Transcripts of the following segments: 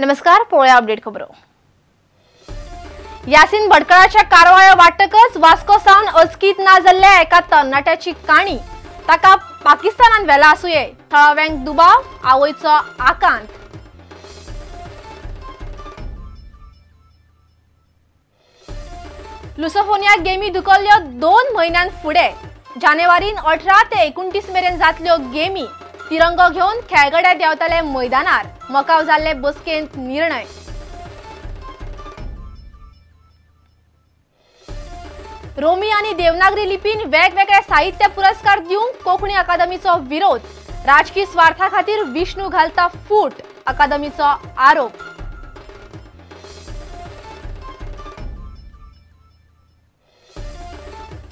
नमस्कार, पळोवया अपडेट खबरो। यासीन भटकळाच्या कारवायो वाटकच वास्को सावन अचकीत ना जाल्ल्या एका तरणाट्याची काणी। ताका पाकिस्तानान व्हेला आसुये, थळाव्यांक दुबाव, आवयचो आकांत। लुसोफोनिया गेमी धुकल्ल्यो 2 म्हयन्यां फुडें जानेवारीन 18 ते 29 मेरेन जातल्यो गेमी। तिरंगो घेवन खेळगडे देंवतले मैदानार, मकाव जाल्ले बसकेंत निर्णय। रोमी आनी देवनागरी लिपीन वेगवेगळे साहित्य पुरस्कार दिवंक कोंकणी अकादमीचो विरोध। राजकी स्वार्था खातीर विष्णू घालता फूट, अकादमीचो आरोप।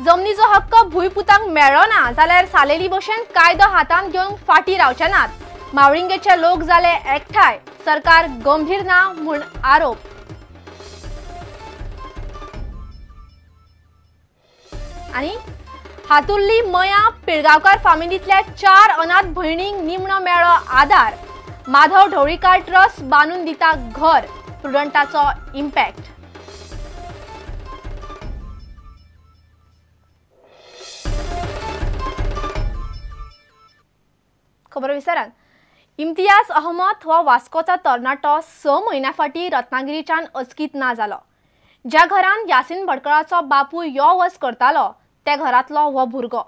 जमनीचो हक्क भूंयपुतांक मेळ्ळो ना जाल्यार सालेली भशेन कायदो हातांत घेवन फाटीं रावचे नात। मावळिंगेचे लोक जाले एकठांय, सरकार गंभीर ना म्हूण आरोप। आनी हातुर्ली मया पिळगांवकार फामिलींतल्या 4 अनाथ भयणींक निमणो मेळ्ळो आदार। माधव ढवळीकार ट्रस्ट बांदून दिता घर, प्रुडंटाचो इम्पॅक्ट। खबर विस्तारान। इम्तियाज अहमद हो वास्कोचा तरणाटो 6 म्हयन्या फाटीं रत्नागिरीच्यान अचकीत ना जालो। ज्या घरान यासीन भटकळाचो बापूय यो वच करतालो त्या घरांतलो हो भुरगो।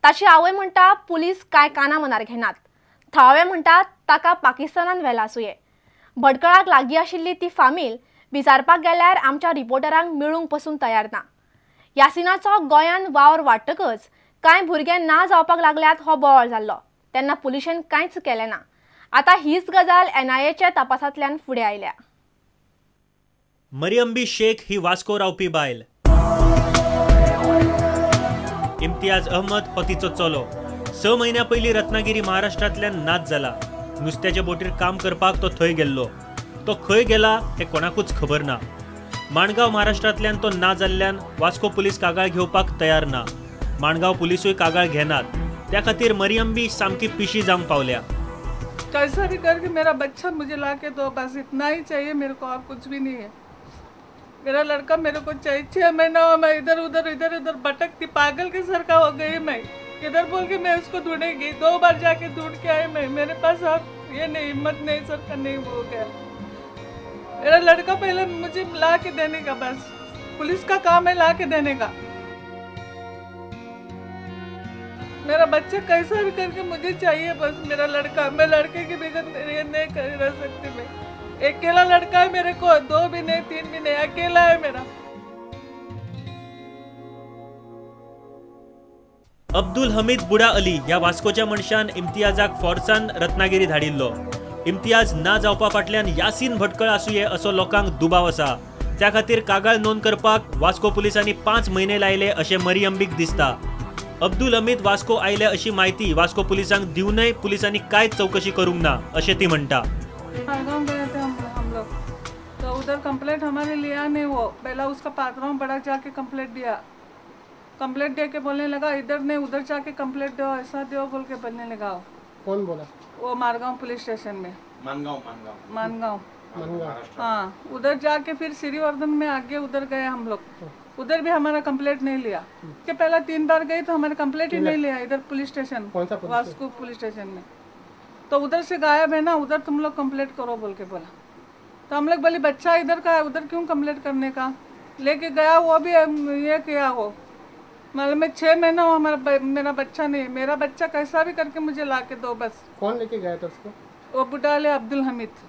ताची आवय म्हणटा पुलीस कांय काना मनार घेनात। थळावे म्हणटात ताका पाकिस्तानान व्हेला आसुये। भटकळाक लागीं आशिल्ली ती फामील विचारपाक गेल्यार आमच्या रिपोर्टरांक मेळूंक पसून तयार ना। यासिनाचो गोंयान वावर वाडटकच कांय भुरगे ना जावपाक लागल्यात हो बोवाळ जाल्लो, तेन्ना पुलिशेन कांयच केलें ना। आतां हीच गजाल एनआयएच्या तपासांतल्यान फुडें आयल्या। मरियम्बी शेख ही वास्को रावपी बायल। इम्तियाज अहमद हो तिचो चलो। 6 म्हयन्या पयलीं रत्नागिरी महाराष्ट्रांतल्यान नाच जाला। नुस्त्याच्या बोटीर काम करपाक तो थंय गेल्लो। तो खंय गेला हें कोणाकूच खबर ना। माणगांव महाराष्ट्रांतल्यान तो ना जाल्ल्यान वास्को पुलीस कागाळ घेवपाक तयार ना। माणगांव पुलिसूय कागाळ घेनात। त्या खातीर मरियम्बी सामकी पिशी जावंक पावल्या। कैसा भी करके मेरा बच्चा मुझे ला के दो, बस इतना ही चाहिए मेरे को, और कुछ भी नहीं है। मेरा लड़का मेरे को चाहिए। 6 महीना हुआ मैं इधर उधर भटकती, पागल के सर का हो गई मैं। किधर बोल के मैं उसको ढूंढेगी, 2 बार जाके ढूंढ के आई मैं। मेरे पास और ये नहीं, हिम्मत नहीं सर का नहीं हो गया। मेरा लड़का पहले मुझे ला के देने का, बस पुलिस का काम है ला के देने का। मेरा बच्चा कैसा भी करके मुझे चाहिए बस, मेरा लड़का। मैं लड़के के बगैर ये नहीं कर रह सकती। मैं अकेला लड़का है मेरे को, 2 भी नहीं 3 भी नहीं, अकेला है मेरा। अब्दुल हमीद बुडा अली ह्या वास्कोच्या मनशान इम्तियाजाक फोर्सान रत्नागिरी धाडिल्लो। इम्तियाज ना जावपा फाटल्यान यासीन भटकळ आसुये असो लोकांक दुबाव आसा। त्या खातीर कागाळ नोंद करपाक वास्को पुलिसांनी 5 म्हयने लायले अशें मरियम्बीक दिसता। अब्दुल हमीद वास्को आयले अशी म्हायती वास्को पुलिसांक दिवनय पुलिसांनी कांयच चवकशी करूंक ना अशें ती म्हणटा। मालगांव गए थे हम लोग, तो उधर कंप्लेंट हमारे लिया नहीं। वो पहला उसका पात्रों बड़ा जाके कंप्लेंट दिया। कंप्लेंट दे के बोलने लगा इधर नहीं उधर जाके कंप्लेंट दो, ऐसा दो बोल के बोलने लगा। कौन बोला? वो मारगांव पुलिस स्टेशन में। मानगांव। हाँ, उधर जाके फिर श्रीवर्धन में आगे उधर गए हम लोग, उधर भी हमारा कंप्लेंट नहीं लिया। के पहला 3 बार गई तो हमारे कंप्लेंट ही नहीं लिया इधर police station, Vasco police station में। तो उधर से गायब है ना, उधर तुम लोग कंप्लेंट करो बोल के बोला। तो हम लोग बोले बच्चा इधर का है, उधर क्यों कंप्लेंट करने का। लेके गया वो भी ये किया वो, मालूम है 6 महीना हो हमारा, मेरा बच्चा नहीं। मेरा बच्चा कैसा भी करके मुझे ला के दो बस। कौन लेके गया था उसको? वो बुडाले अब्दुल हमीद।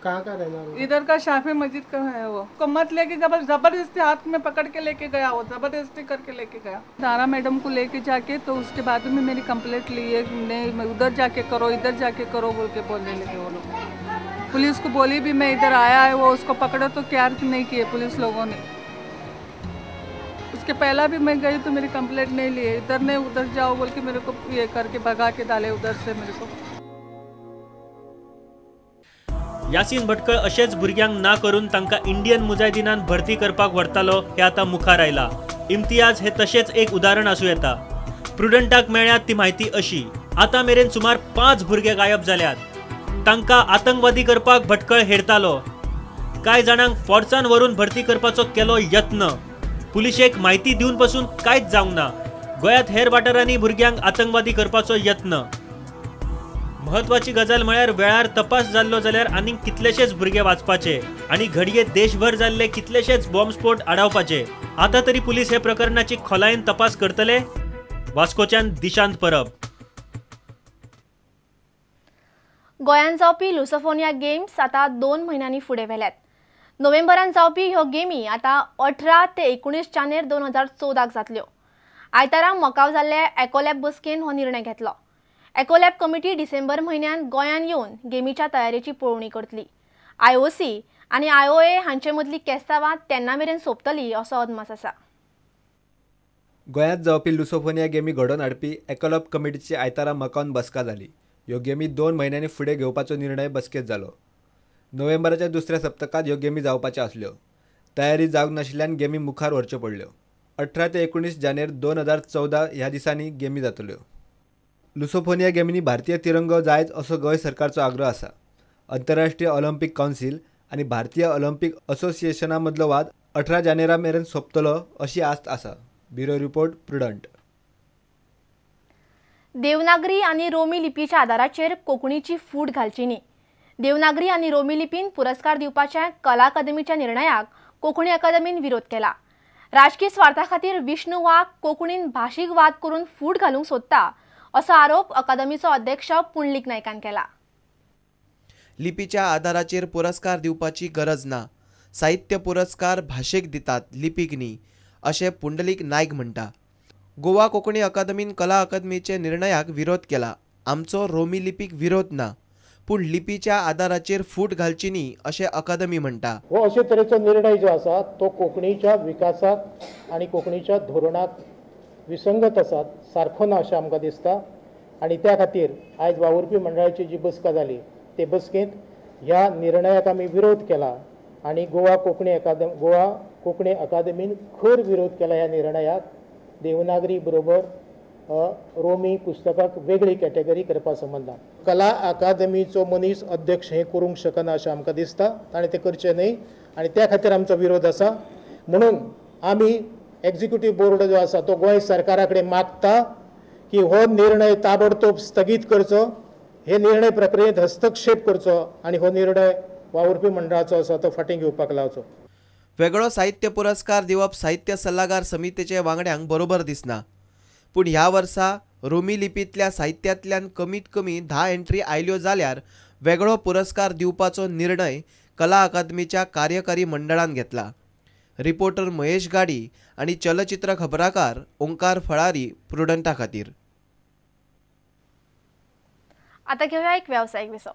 कहाँ का रहना है? इधर का शाफी मस्जिद का है वो। को मत लेके जबरदस्ती हाथ में पकड़ के लेके गया वो, जबरदस्ती करके लेके गया। तारा मैडम को लेके जाके तो उसके बाद में मेरी कंप्लेंट ली है, नहीं उधर जाके करो इधर जाके करो बोल के बोलने लगे वो लोग। पुलिस को बोली भी मैं इधर आया है वो, उसको पकड़ो तो क्या नहीं किए पुलिस लोगों ने। उसके पहला भी मैं गई तो मेरी कंप्लेंट नहीं लिए, इधर नहीं उधर जाओ बोल के मेरे को ये करके भगा के डाले उधर से मेरे को। यासीन भटकळ अशेच भुरग्यांक ना करून तांकां इंडियन मुजाहिदीनान भरती करपाक व्हरतालो हें आतां मुखार आयलां। इम्तियाज हे तशेंच एक उदाहरण आसूं येता। प्रुडंटाक मेळ्ळ्या ती म्हायती अशी, आतां मेरेन सुमार 5 भुरगे गायब जाल्यात। तांकां आतंकवादी करपाक भटकळ हेडतालो. कांय जाणांक फोर्सान व्हरून भरती करपाचो केलो यत्न. पुलिशेक म्हायती दिवन पसून कांयच जावंक ना. गोंयांत हेर वाठारांनी भुरग्यांक आतंकवादी करपाचो यत्न. म्हत्वाची गजाल म्हळ्यार वेळार तपास जाल्लो जाल्यार आनीक कितलेशेच भुरगे वाचपाचे आनी घडये देशभर जाल्ले कितलेशेच बॉम्बस्फोट आडावपाचे. आतां तरी पुलीस हे प्रकरणाची खोलायेन तपास करतले. वास्कोच्यान दिशांत परब. गोंयांत जावपी लुसोफोनिया गेम्स आतां 2 म्हयन्यांनी फुडें व्हेल्यात. नोव्हेंबरान जावपी ह्यो गेमी आतां 18 ते 19 जानेर 2014 जातल्यो. आयतारा मकाव जाल्ल्या एकोलॅब बसकेन हो निर्णय घेतलो. एकोलॅब कमिटी डिसेंबर म्हयन्यांत गोंयांत येवन गेमीच्या तयारेची पळोवणी करतली. आयओसी आनी आयओए हांचे मदली केस्तावां तेन्ना मेरेन सोंपतली असो अदमास आसा. गोंयांत जावपी लुसोफोनिया गेमी घडोवन हाडपी एकोलॅब कमिटीची आयतारा मकावन बसका जाली. ह्यो गेमी 2 म्हयन्यांनी फुडें घेवपाचो निर्णय बसकेंत जालो. नोव्हेंबराच्या दुसऱ्या सप्तकांत ह्यो गेमी जावपाच्यो आसल्यो. तयारी जावंक नाशिल्ल्यान गेमी मुखार व्हरच्यो पडल्यो. 18 ते 19 जानेर 2014 ह्या दिसांनी गेमी जातल्यो. लुसोफोनिया गेमींनी भारतीय तिरंगो जायच असो गोंय सरकारचो आग्रह आसा. अंतरराष्ट्रीय ऑलिम्पिक कावन्सील आनी भारतीय ऑलिम्पिक असोसिएशना मदलो वाद 18 जानेरा मेरेन सोंपतलो अशी आस्त आसा. Bureau report, Prudent. Devanagari आनी रोमी लिपीच्या आदाराचेर कोंकणीची फूट घालची न्ही. देवनागरी आनी रोमी लिपीन पुरस्कार दिवपाच्या कला अकादमीच्या निर्णयाक कोंकणी अकादमीन विरोध केला. राजकीय स्वार्था खातीर विष्णू वाघ कोंकणीन भाशीक वाद करून फूट घालूंक सोदता असो आरोप अकादमीचो अध्यक्ष पुंडलीक नायकान केला. लिपीच्या आदाराचेर पुरस्कार दिवपाची गरज ना. साहित्य पुरस्कार भाशेक दितात, लिपीक न्ही, अशें पुंडलीक नायक म्हणटा. गोवा कोंकणी अकादमीन कला अकादमीचे निर्णयाक विरोध केला. आमचो रोमी लिपीक विरोध ना, पूण लिपीच्या आदाराचेर फूट घालची न्ही अशें अकादमी म्हणटा. हो अशे तरेचो निर्णय जो आसा तो कोंकणीच्या विकासाक आनी कोंकणीच्या धोरणाक विसंगत आसा, सारको ना अशें आमकां दिसता. आनी त्या खातीर आयज वावुरपी मंडळाची जी बसका जाली ते बसकेंत ह्या निर्णयाक आमी विरोध केला आनी गोवा कोंकणी अकादमीन खर विरोध केला ह्या निर्णयाक. देवनागरी बरोबर रोमी पुस्तकाक वेगळी कॅटेगरी करपा संबंदान कला अकादमीचो मनीस अध्यक्ष हें करूंक शकना अशें आमकां दिसता. ताणें तें करचें न्हय आनी त्या खातीर आमचो विरोध आसा. म्हणून आमी एक्झिक्युटीव बोर्ड जो आसा तो गोंय सरकारा कडेन मागता की हो निर्णय ताबडतोब स्थगीत करचो, हे निर्णय प्रक्रियेंत हस्तक्षेप करचो आनी हो निर्णय वावुरपी मंडळाचो आसा तो फाटीं घेवपाक लावचो. वेगळो साहित्य पुरस्कार दिवप साहित्य सल्लागार समितीचे वांगड्यांक बरोबर दिसना. पूण ह्या वर्सा रोमी लिपींतल्या साहित्यांतल्यान कमीत कमी 10 एंट्री आयल्यो जाल्यार वेगळो पुरस्कार दिवपाचो निर्णय कला अकादमीच्या कार्यकारी मंडळान घेतला. रिपोर्टर महेश गाडी आनी चलचित्र खबराकार ओंकार फळारी, प्रुडंटा खातीर. आता घेऊया एक व्यावसायिक विसव.